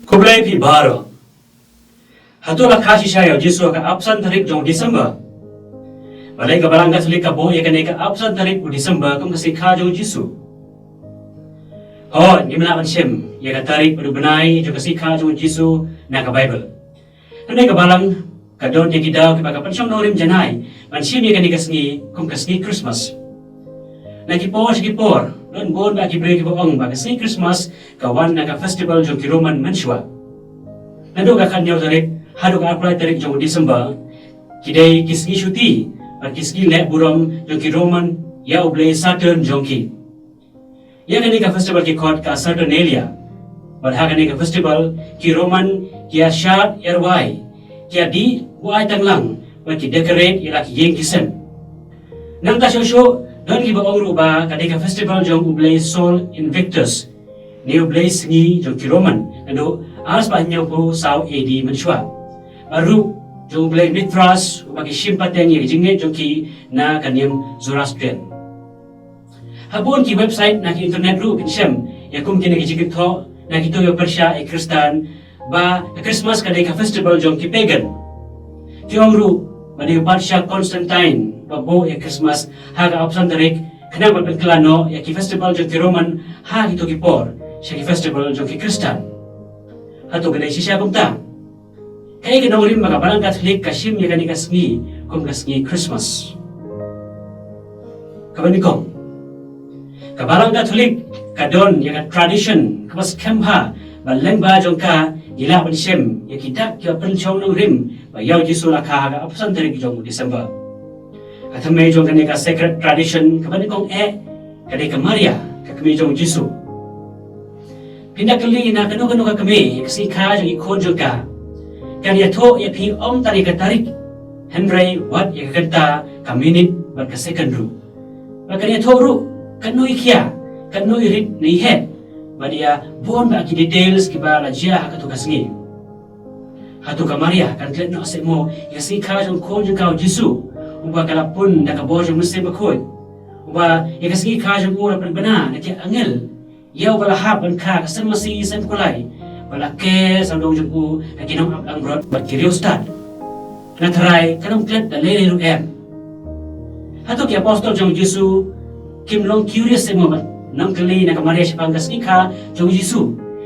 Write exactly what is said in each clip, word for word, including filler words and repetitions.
Khublei phi baroh. Hato la kha shisha ïa u Jisu ha ka arphew san tarik jong u December? Balei ka Balang Katholik ka buh ïa kane ka arphew san tarik u December kum ka sngi kha jong u Jisu? Hooid, ngim lah ban shem ïa ka tarik bad u bnai jong ka sngi kha jong u Jisu na ka Baibl. Hynrei ka Balang ka don ïa ki daw kiba ka pynshong nongrim janai ban shem ïa kane ka sngi kum ka sngi Christmas. Na ki por sha ki por, don bun ba ki briew kiba ong ba ka sngi Christmas ka wan na ka festival jong ki Roman mynshuwa. Naduh ka khathynñiew tarik haduh ka arphew lai tarik jong u December, ki dei ki sngi shuti bad ki sngi leh burom jong ki Roman ïa u blei Saturn jong ki. Ïa kane ka festival ki khot ka Saturnalia. Bad ha kane ka festival ki Roman ki ïa shad ïa rwai, ki ïa dih buaid tanglang bad ki decorate ïa la ki ïing ki sem. Nangta shuh shuh don kiba ong ruh ba ka dei ka festival jong u blei Sol Invictus, ne u blei sngi jong ki Roman, naduh ar spah hynñiewphew saw A D mynshuwa. Bad ruh jong u blei Mithras uba ki shim pateng ïa ka jingngeit jong ki na ka niam Zoroastrian. Ha bun ki website na ki internet ruh phin shem ïa kum kine ki jingkynthoh na kito kiba pyrshah ïa ki Khristan ba ka Christmas ka dei ka festival jong ki pagan. Ki ong ruh ba dei u Patriarch Constantine ba buh ïa ka Christmas ha ka arphew san tarik khnang ban pynkylla noh ïa ki festival jong ki Roman ha kito ki por sha ki festival jong ki Khristan. Hato ka dei shisha kumta? Kaei ka nongrim ba ka Balang Katholik ka shim ïa kane ka sngi kum ka sngi Christmas? Kaba nyngkong, ka Balang Katholik ka don ïa ka tradition kaba skhem bha ba lyngba jong ka ngi lah ban shem ïa ki dak kiba pynshong nongrim ba ïa u Jisu la kha ha ka arphew san tarik jong u December. Ka thymmei jong kane ka sacred tradition kaba nyngkong eh ka dei ka Maria, ka kmie jong u Jisu. Phin da kylli na kano kano ka kmie ïa ka sngi kha jong i khun jong ka, kan ïathuh ïa phi ym tang ïa ka tarik, hynrei wat ïa ka kynta, ka minit bad ka second ruh. Bad kan ïathuh ruh katno i khia, katno i rit ne i heh, bad ïa bun bah ki details kiba la jia ha kato ka sngi. Hato ka Maria kan klet noh seh mo ïa ka sngi kha jong u khun jong ka u Jisu, uba ka la pun da ka bor jong u Mynsiem Bakhuid, uba ïa ka sngi kha jong u la pynbna da ki angel ïa uba la hap ban kha ka sem masi sem kulai, ba la ker sawdong jong u ha ki nongap langbrot bad ki riewstad? Nga tharai kan ym klet da lei lei ruh em. Hato ki apostol jong u Jisu kim long curious seh mo ban ym kylli na ka Maria shaphang ka sngi kha jong u Jisu,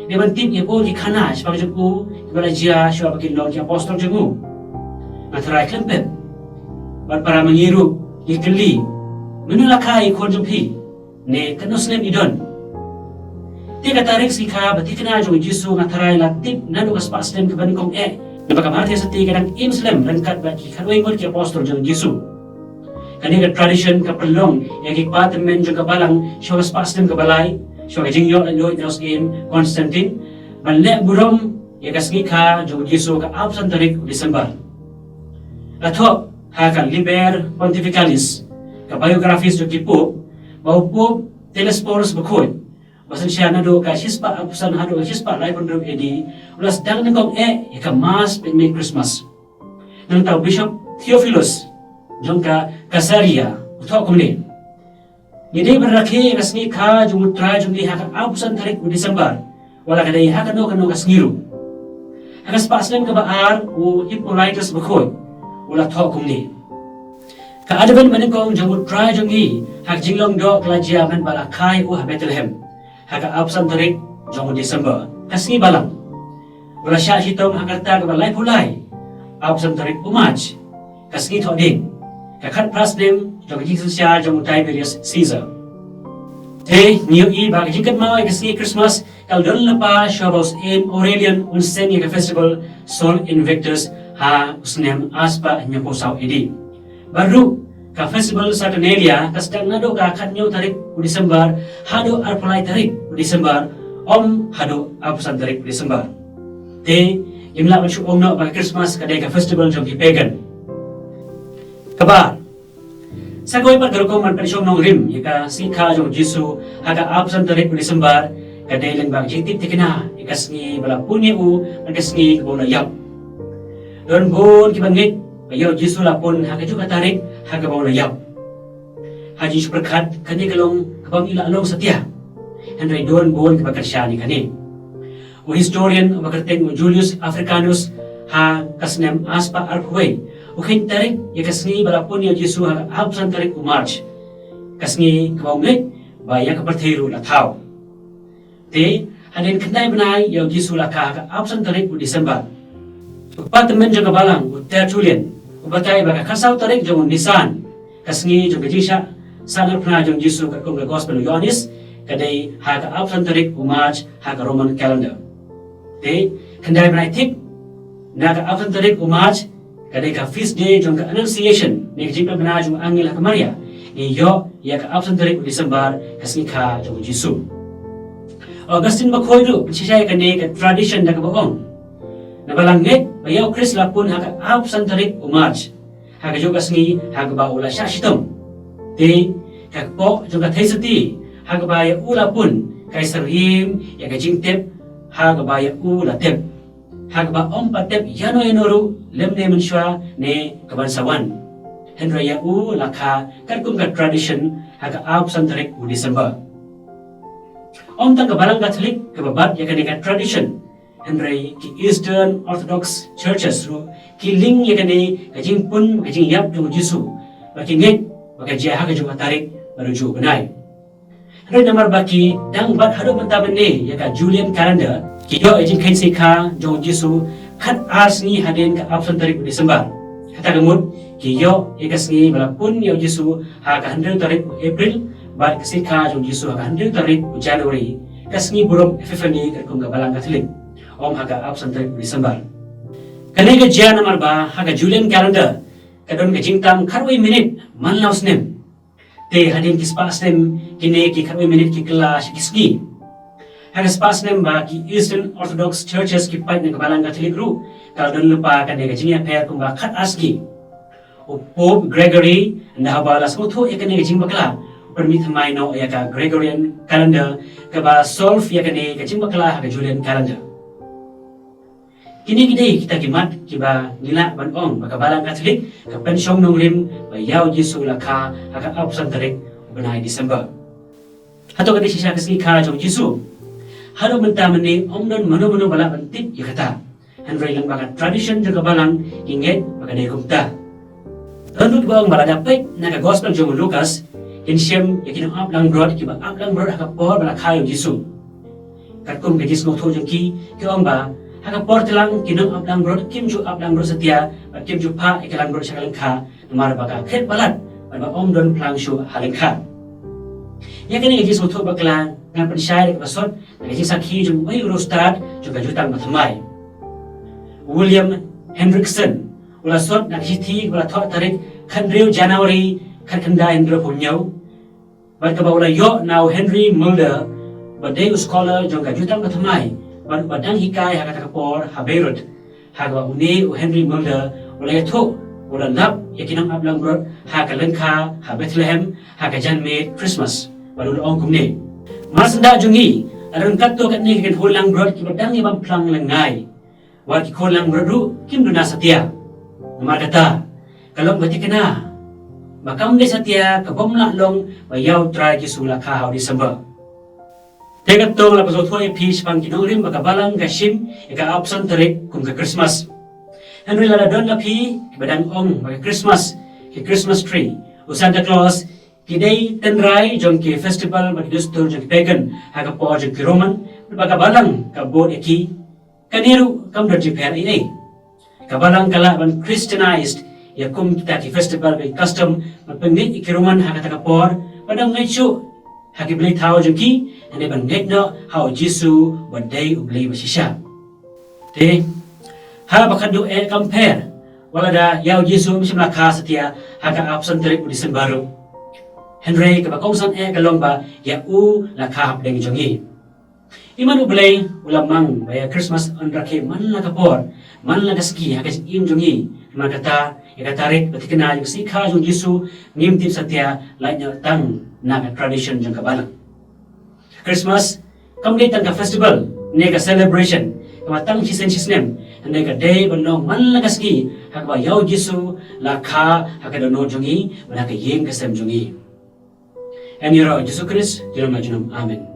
ne ban tip ïa bun ki khana shaphang jong u kiba la jia shuwa ba kin long ki apostol jong u? Nga tharai khlem pep. Bad para ma ngi ruh ngi kylli, mano la kha ïa i khun jong phi? Ne katno snem i don? Te ka tarik sngi kha ba thikna jong u Jisu nga tharai la tip naduh ka spah snem kaba nyngkong eh, naba ka Martha Sati ka dang im slem ryngkat bad ki khatwei ngut ki apostol jong u Jisu. Kane ka tradition ka pynlong ïa ki kpa tymmen jong ka Balang shuwa ka spah snem kaba lai, shuwa ka jingïoh laitluid na u Syiem Constantine, ban leh burom ïa ka sngi kha jong u Jisu ha ka arphew san tarik u December. La thoh ha ka Liber Pontificalis, ka biographies jong ki Pope, ba u Pope Telesphorus Bakhuid, ba synshar naduh ka shispah arphew san haduh ka shispah laiphew hynriew A D, u la sdang nyngkong eh ïa ka Mass pynmih Christmas. Nangta u Bishop Theophilus jong ka Caesarea u thoh kumne: Ngi dei ban rakhe ïa ka sngi kha jong u Trai jong ngi ha ka arphew san tarik u December, wat la ka dei ha kano kano ka sngi ruh. Ha ka spah snem kaba ar u Hippolytus Bakhuid u la thoh kumne: Ka Advent ba nyngkong jong u Trai jong ngi ha ka jinglong doh ka la jia mynba la kha ïa u ha Bethlehem ha ka arphew san tarik jong u December, ka sngi Balang. U la shah shitom ha ka rta kaba laiphew lai, arphew san tarik u March, ka sngi Thohdieng, ka khatphra snem jong ka jingsynshar jong u Tiberius Caesar. Te ngi ïohi ba ka jingkynmaw ïa ka sngi Christmas ka la don lypa shuwa ba u Syiem Aurelian un seng ïa ka festival Sol Invictus ha u snem arspah hynñiewphew saw A D. Bad ruh ka festival Saturnalia ka sdang naduh ka khathynñiew tarik u December haduh arphew lai tarik u December, ym haduh arphew san tarik u December. Te ngim lah ban shu ong noh ba ka Christmas ka dei ka festival jong ki pagan. Kaba ar, sa kawei pat ka rukom ban pynshong nongrim ïa ka sngi kha jong u Jisu ha ka arphew san tarik u December ka dei lyngba ka jingtip thikna ïa ka sngi ba la pun ïa u bad ka sngi kaba u la ïap. Don bun kiba ngeit ba ïa u Jisu la pun ha kajuh ka tarik ha kaba u la ïap. Ha jingshu pyrkhat kane ka long kaba ym i lah long satia, hynrei don bun kiba kyrshan ïa kane. U historian uba kyrteng u Julius Africanus ha ka snem arspah arphew wei u kheiñ tarik ïa ka sngi ba la pun ïa u Jisu ha ka arphew san tarik u March, ka sngi kaba u ngeit ba ïa ka pyrthei ruh la thaw. Te hadien khyndai bnai ïa u Jisu la kha ha ka arphew san tarik u December. U kpa tymmen jong ka balang u Tertullian u batai ba ka khatsaw tarik jong u Nisan, ka sngi jong ka jingshah sahnarphna jong u Jisu katkum ka Gospel u Ïoannis, ka dei ha ka arphew san tarik u March ha ka Roman calendar. Te khyndai bnai thik na ka arphew san tarik u March, ka dei ka feast day jong ka Annunciation, ne ka jingpynbna jong u angel ha ka Maria, ngi ïoh ïa ka arphew san tarik u December, ka sngi kha jong u Jisu. Augustine Bakhuid ruh u pynshisha ïa kane ka tradition da kaba ong, naba la ngeit ba ïa u Khrist la pun ha ka arphew san tarik u March, ha kajuh ka sngi ha kaba u la shah shitom. Te ka kpoh jong ka theisotti ha kaba ïa u la pun ka ïasyriem ïa ka jingtep ha kaba ïa u la tep, ha kaba ym pat tep ïano ïano ruh lymne mynshuwa ne kaban sa wan. Hynrei ïa u la kha katkum ka tradition ha ka arphew san tarik u December. Ym tang ka Balang Katholik kaba bat ïa kane ka tradition, hynrei ki Eastern Orthodox Churches ruh ki link ïa kane ka jingpun ka jingïap jong u Jisu, ba ki ngeit ba ka jia ha kajuh ka tarik bad kajuh ka bnai. Hynrei namar ba ki dang bat haduh mynta mynne ïa ka Julian calendar, ki ïoh ïa ka jingkheiñ sngi kha jong u Jisu khat ar sngi hadien ka arphew san tarik u December. Kata ka mut ki ïoh ïa ka sngi ba la pun ïa u Jisu ha ka hynriew tarik u April, bad ka sngi kha jong u Jisu ha ka hynriew tarik u January, ka sngi burom Epiphany katkum ka Balang Katholik, ym ha ka arphew san tarik u December. Kane ka jia namar ba ha ka Julian calendar ka don ka jingtam khatwei minit man la u snem. Te hadien ki spah snem kine ki khatwei minit ki kylla sha ki sngi. Ha ka spah snem ba ki Eastern Orthodox Churches ki pait na ka Balang Katholik ruh ka la don lypa kane ka jingïapher kumba khat ar sngi. U Pope Gregory, ynda haba la sngewthuh ïa kane ka jingbakla, u pynmih thymmai noh ïa ka Gregorian calendar, kaba solve ïa kane ka jingbakla ha ka Julian calendar. Kine ki dei kita ki mat kiba ngi lah ban ong ba ka Balang Katholik ka pynshong nongrim ba ïa u Jisu la kha ha ka arphew san tarik u bnai December. Hato ka dei shisha ka sngi kha jong u Jisu? Haduh mynta mynne ym don mano mano ba lah ban tip ïa kata. Hynrei lyngba ka tradition jong ka Balang ngi ngeit ba ka dei kumta. Don ruh kiba ong ba lada peit na ka Gospel jong u Lukas, kin shem ïa ki nongap langbrot kiba ap langbrot ha ka por ba la kha ïa u Jisu. Katkum ka jingsngewthuh jong ki, ki ong ba ha ka por tlang ki nongap langbrot kim ju ap langbrot satia bad kim ju phah ïa ki langbrot sha ka lyngkha, namar ba ka khet palat bad ba ym don phlang shuh ha lyngkha. Ïa kane ka jingsngewthuh bakla ngan pynshai da kaba sot na ka jingsakhi jong uwei u riewstad jong ka jutang bathymmai, William Hendrickson. U la sot na ka shithi kaba la thoh tarik khathynriew January khatkhyndai hynriewphew hynñiew. Bad kaba u la ïoh na u Henry Mulder, ba dei u scholar jong ka jutang bathymmai bad uba dang hikai ha kata ka por ha Beirut. Ha kaba une u Henry Mulder u la ïathuh, u la lap ïa ki nongap langbrot ha ka lyngkha ha Bethlehem ha ka janmiet Christmas, bad u la ong kumne: Mar syndah jong ngi la don katto katne ki kynhun langbrot kiba dang ïabam phlang lyngngai. Wat ki khun langbrot ruh kim duna satia. Namar kata ka long ba thikna ba kam dei satia ka bym lah long ba ïa u Trai Jisu la kha ha u December. Te katto la pynshong ïa phi shaphang ki nongrim ba ka Balang ka shim ïa ka arphew san tarik kum ka Christmas. Hynrei lada don na phi kiba dang ong ba ka Christmas, ki Christmas tree, u Santa Claus, ki dei tynrai jong ki festival bad ki dustur jong ki pagan ha ka por jong ki Roman, bad ba ka Balang ka bud ïa ki, kane ruh kam don jingpher ei ei. Ka Balang ka lah ban Christianized ïa kum kita ki festival bad ki custom ban pynngeit ïa ki Roman ha kata ka por, ba dang ngeit shuh ha ki blei thaw jong ki, hynrei ban ngeit noh ha u Jisu ba dei u Blei ba shisha. Te haba khatduh eh kam pher, wat lada ïa u Jisu um shym la kha satia ha ka arphew san tarik u December ruh. Hynrei kaba kongsan eh ka long ba ïa u la kha hapdeng jong ngi. Iman u Blei u la mang ba ïa Christmas yn rakhe man la ka por, man la ka sngi ha ka jingim jong ngi. Namar kata ïa ka tarik ba thikna jong ka sngi kha jong u Jisu ngim tip satia, lait noh tang na ka tradition jong ka Balang. Christmas kam dei tang ka festival ne ka celebration kaba tang shisien shisnem, hynrei ka dei ban long man la ka sngi ha kaba ïa u Jisu la kha ha ka dohnud jong ngi bad ha ka ïing ka sem jong ngi. Ha ka kyrteng u Jisu Khrist, junom la junom. Amen.